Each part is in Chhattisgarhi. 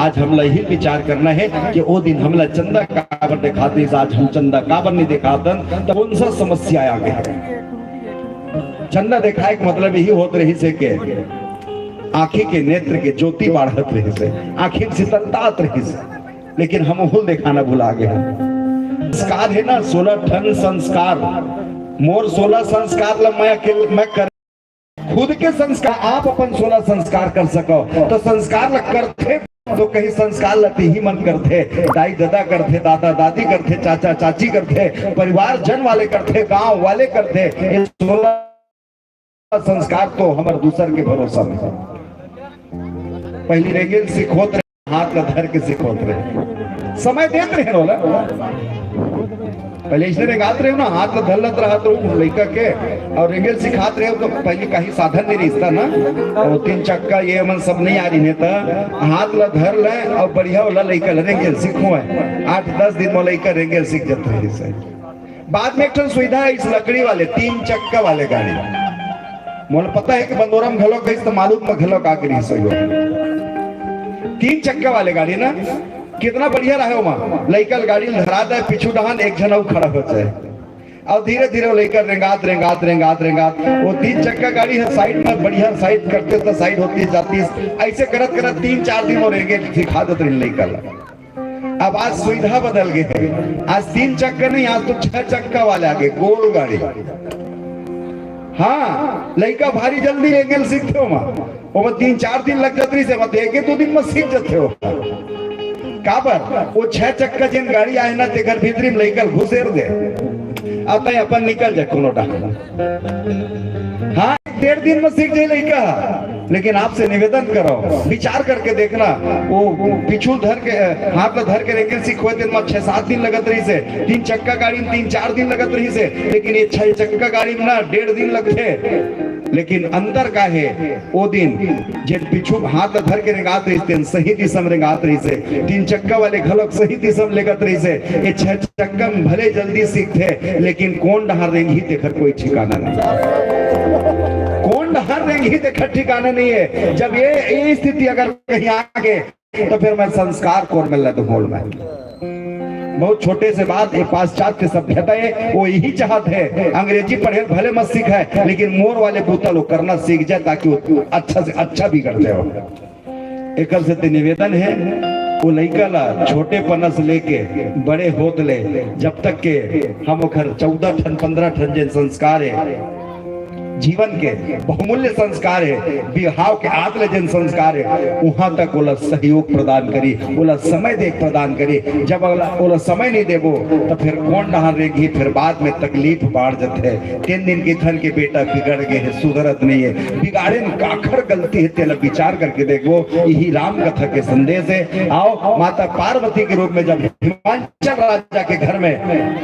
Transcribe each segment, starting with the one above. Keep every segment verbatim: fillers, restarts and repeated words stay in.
आज हमला यही विचार करना हे कि ओ दिन हमला चंदा काबर देखातिस, आज हम चंदा काबर नहीं देखातन, त कौन सा समस्या आ गे? चंदा देखाए के मतलब यही होत रहिस हे के आँखी के नेत्र के ज्योति बाढ़त रहिस हे, आँखी के शीतलता आत रहिस हे, लेकिन हम ओहू ल देखाना भुला गे हन। संस्कार हे ना, सोलह ठन संस्कार, मोर सोलह संस्कार ला मैं अकेले, मैं कर खुद के संस्कार, आप अपन सोलह संस्कार कर सको, तो संस्कार ल करथे तो कहीं संस्कार ल तिही मन करथे, दाई ददा करथे, दादा दादी करथे, चाचा चाची करथे, परिवार जन वाले करथे, गांव वाले करथे। ये सोलह संस्कार तो हमर दूसर के भरोसा में। पहली रेंगेल सिखोत रहे, हाथ ला धर के सिखोत रहे, समय देत रहे ओला। पहले इसने रेंगात रहे ना, हाथ ला धर लेत रहा तो लइका के, और रेंगेल सिखात रहे तो पहले कहीं साधन नहीं रिहिस ना, और तीन चक्का ये मन सब नहीं आ रही, नहीं तो हाथ ला धर ले और बढ़िया वाला लइका ला रेंगेल सिखो है। आठ दस दिन में लइका रेंगेल सीख जाते हैं। बाद में एक ठन सुविधा आइस लकड़ी वाले, तीन चक्का वाले गाड़ी। मोला पता हे कि बंदोरा म घलो कहिस त मालूम म घलो का करिस होही। तीन चक्का वाले गाड़ी ना, कितना बढ़िया रहे ओमा। लइका ल गाड़ी ल धरा दे, पीछू डहान एक झन अउ खड़ा हो जाए। अउ धीरे-धीरे वो लइका रेंगात, रेंगात, रेंगात, रेंगात, वो तीन चक्का गाड़ी ह साइड म बढ़िया साइड करते त साइड होतिस जातिस। अइसे करत-करत तीन चार दिन वो रेंगे सिखा देत रहिन लइका ल। अब आज सुविधा बदल गे हे, आज तीन चक्का नहीं, आज तो छह चक्का वाले आ गे, गोल गाड़ी। हाँ, लइका भारी जल्दी रेंगेल सीखथे ओमा, ओमा तीन चार दिन लग जात रहिस हे, ओमा तो एके दो दिन में सीख जाथे हो। काबर? वो छह चक्का जेन गाड़ी आए ना, तेकर भीतरी में लइका ल घुसेर दे, अब तय अपन निकल जाए कोनो डहान। हाँ, डेढ़ दिन में सीख जाए लइका। लेकिन आपसे निवेदन करो, विचार करके देखना, वो पीछू धर के, हाथ में धर के रेंगेल सिखोए तेन में छह सात दिन लगत रहिस हे, तीन चक्का गाड़ी में तीन चार दिन लगत रहिस हे, लेकिन ये छह चक्का गाड़ी में ना डेढ़ दिन लगथे। लेकिन अंतर का हे, ओ दिन जेन पीछू हाथ धर के रेंगात रहिस तेन सही दिशा में रेंगात रहिस हे, तीन चक्का वाले घलोक सही दिशा में लेगत रहिस हे। ये छह चक्का में भले जल्दी सीखथे, लेकिन कोन डहार रेंगही तेखर कोई ठिकाना नहीं। कोन डहार रेंगही तेखर ठिकाना नहीं हे। जब ये, ये स्थिति अगर कहीं आ गे, तो फिर मैं संस्कार कोन में लद होल में। बहुत छोटे से बात, ये पाश्चात्य सभ्यता हे, वो यही चाहत हे, अंग्रेजी पढ़े भले मत सीखे, लेकिन मोर वाले बुता लो करना सीख जाए, ताकि वो अच्छा से अच्छा बिगड़ जाए। एकर से ते निवेदन हे, वो लइका ला छोटे पना से लेके बड़े होत ले, जब तक के हम ओखर चौदह ठन, पन्द्रह ठन जेन संस्कार हे, जीवन के बहुमूल्य संस्कार हे, बिहाव के आत ले जेन संस्कार हे, उहाँ तक ओला सहयोग प्रदान करी, ओला समय दे प्रदान करी। जब ओला, ओला समय नहीं देबो, तो फिर कोन डहार रेंगही, फिर बाद में तकलीफ बाढ़ जथे। तेन दिन कहिथन के बेटा बिगड़ गे हे, सुधरत नहीं हे, बिगाड़े में काखर गलती हे, तेला विचार करके देखबो। यही राम कथा के संदेश हे। आओ, माता पार्वती के रूप में जब हिमांचल राजा के घर में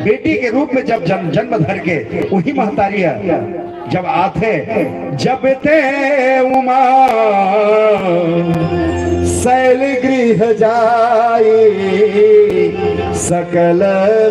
बेटी के रूप में जब जन्म, जन्म धर के वही महतारी हे, जब आथे, जब ते उमा शैल गृह जाई, सकल